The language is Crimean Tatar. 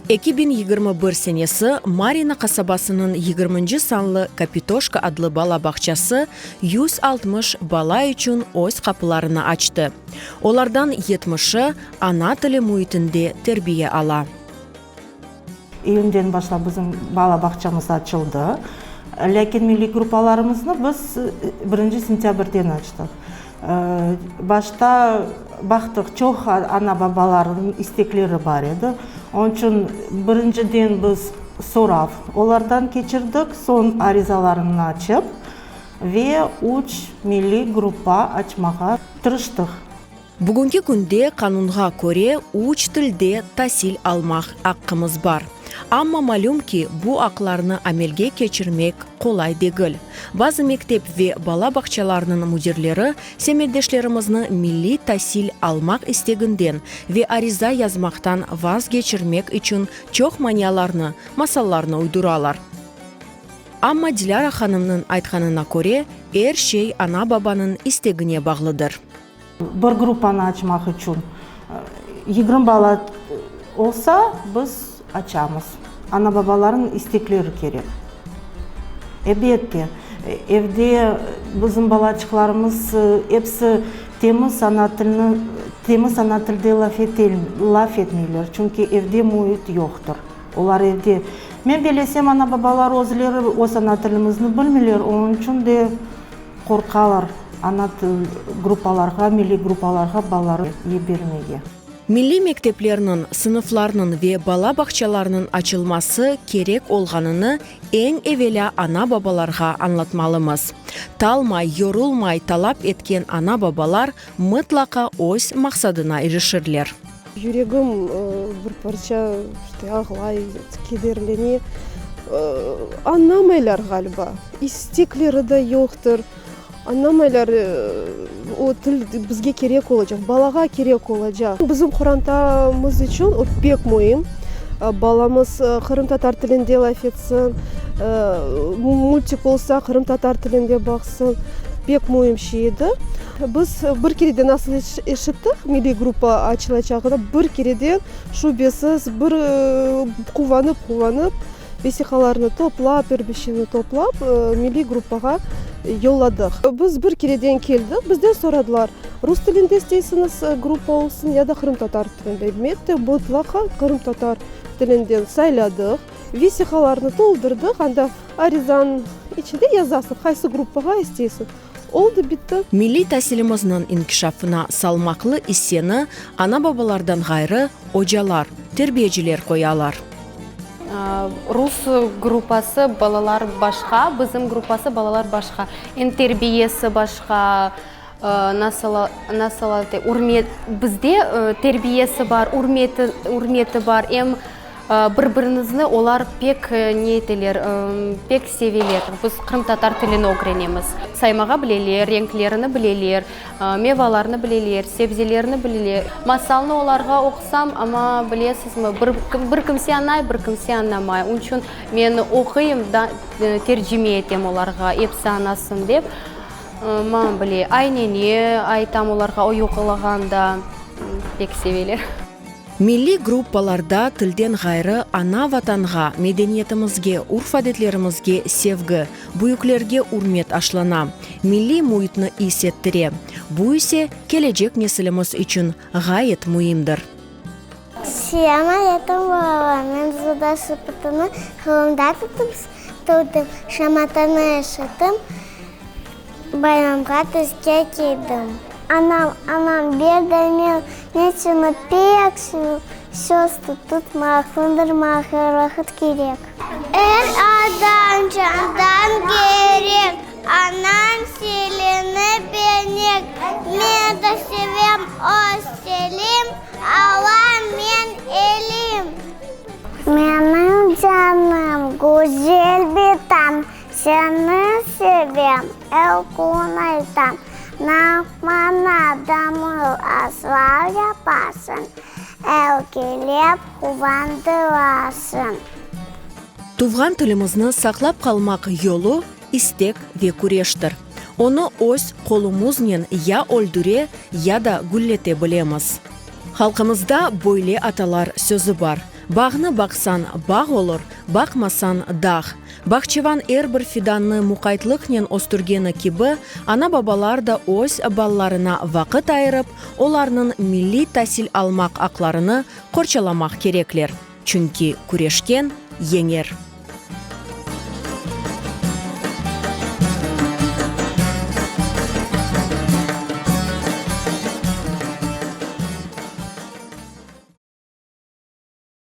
2021 senesi Maryino qasabasınıñ yigirminci sanlı Kapitoşka adlı bala bağçası 160 bala içün öz qapılarını açtı. Olardan yetmişi ana tili müitinde terbiye ala. İyünden başlap bizim bala bağçamız açıldı. Lâkin milliy gruppalarımıznı biz birinci sentâbrden açtıq. Başta baqtıq, çoq ana-babalarnıñ istekleri bar edi. Onıñ içün birinciden biz sorav olardan keçirdik, soñ arizalarını açıp ve üç milliy gruppa açmağa tırıştıq. Bugünki künde qanunğa köre üç tilde tasil almaq aqqımız bar. Amma malüm ki, bu aqlarnı amelge keçirmek qolay degil. Bazı mektep ve bala bağçalarınıñ müdirleri semetdeşlerimizni milliy tasil almaq isteginden ve ariza yazmaqtan vazgeçirmek içün çoq manialarnı, masallarnı uyduralar. Amma Dilâra hanımnıñ aytqanına köre, er şey ana-babanıñ istegine bağlıdır. Bir gruppanı açmaq içün 20 bala olsa, biz açamız. Ana-babalarnıñ istekleri kerek. Elbette, evde bizim balaçıqlarımız episi temiz ana tilni, temiz ana tilde laf etmeyler, çünki evde müit yoqtır. Olar evde, men belesem, ana-babalar özleri öz ana tilimizni bilmeyler, onıñ içün de Qorqalar ana til gruppalarğa, milliy gruppalarğa balaları yibermege. Milliy mekteplerniñ, sınıflarnıñ ve bala bağçalarınıñ açılması kerek olğanını eñ evelâ ana-babalarğa añlatmalımız. Talmay, yorulmay talap etken ana-babalar mıtlaqa öz maqsadına irişirler. Yüregim bir parça işte ağlay, kederlene. Añlamaylar ğaliba, istekleri de yoqtır. Añlamaylar, o til bizge kerek olacaq, balağa kerek olacaq. Bizim qorantamız içün o pek müim. Balamız qırımtatar tilinde laf etsin, multik olsa qırımtatar tilinde baqsın, pek müim şey edi. Biz bir kereden nasıl eşittik, milliy gruppa açılacağını, bir kereden şübesiz, bir quvanıp-quvanıp, vesiqalarnı toplap, er bir şeyni toplap, milliy gruppağa yolladıq. Biz bir kereden keldik, bizden soradılar, rus tilinde isteysiñiz gruppa olsun ya da qırımtatar tilinde? Elbette, mıtlaqa qırımtatar tilinden sayladıq, vesiqalarnı toldurdıq, anda arizanıñ içinde yazasıñ, qaysı gruppağa isteysiñ. Oldı, bitti. Milliy tasilimizniñ inkişafına salmaqlı isseni ana-babalardan ğayrı ocalar, terbiyeciler qoyalar. Rus gruppası balalar başqa, bizim gruppası balalar başqa. Em terbiyesi başqa, nasıl, nasıl ürmet, bizde terbiyesi bar, ürmeti, ürmeti bar, em Bir-birimizni olar pek ne eteler, pek seveler. Biz qırımtatar tilini ögrenemiz. Saymağa bileler, renklerini bileler, mevalarnı bileler, sebzelerni bileler. Masalnı olarğa oqusam, amma bilesizmi, bir, bir kimse añlay, bir kimse añlamay. Onıñ içün men oquyım da, tercime etem olarğa, episi añlasın dep. Maña bile, ayneni aytam olarğa oyuqlağanda, pek seveler. Milliy gruppalarda tilden ğayrı ana-Vatanğa, medeniyetimizge, urf-adetlerimizge sevgi, büyüklerge ürmet aşlana, milliy müitni is ettire. Bu ise kelecek nesilimiz içün ğayet müimdir. Selâm aleyküm, balalar! Men Zuda Şıpıtını qolumda tutıp turdım, şamatanı eşitip, Bayramğa tüske kiydim. Anam, anam, ber de men, men seni pek sevem, söz tutmaq, qondurmaq er vaqıt kerek. Er adam candan kerek, anam selini benek, men de sevem öz selim, alam men elim. Menim canım, güzel bitam, Seni sevem, er kün aytam, Nağmana damıl aslar yapasıñ, Erkelep quvandırasıñ. Tuvğan tilimizni saqlap qalmaq yolu istek ve küreştir. Onı öz qolumuznen ya öldüre, ya da güllete bilemiz. Halqımızda böyle atalar sözü bar. Bağnı baqsañ, bağ olur, baqmasañ, dağ. Bağçevan er bir fidannı muqaytlıqnen östürgeni kibi, ana-babalar da öz balalarına vaqıt ayırıp, olarnıñ milliy tasil almaq aqlarını qorçalamaq kerekler. Çünki küreşken yeñer.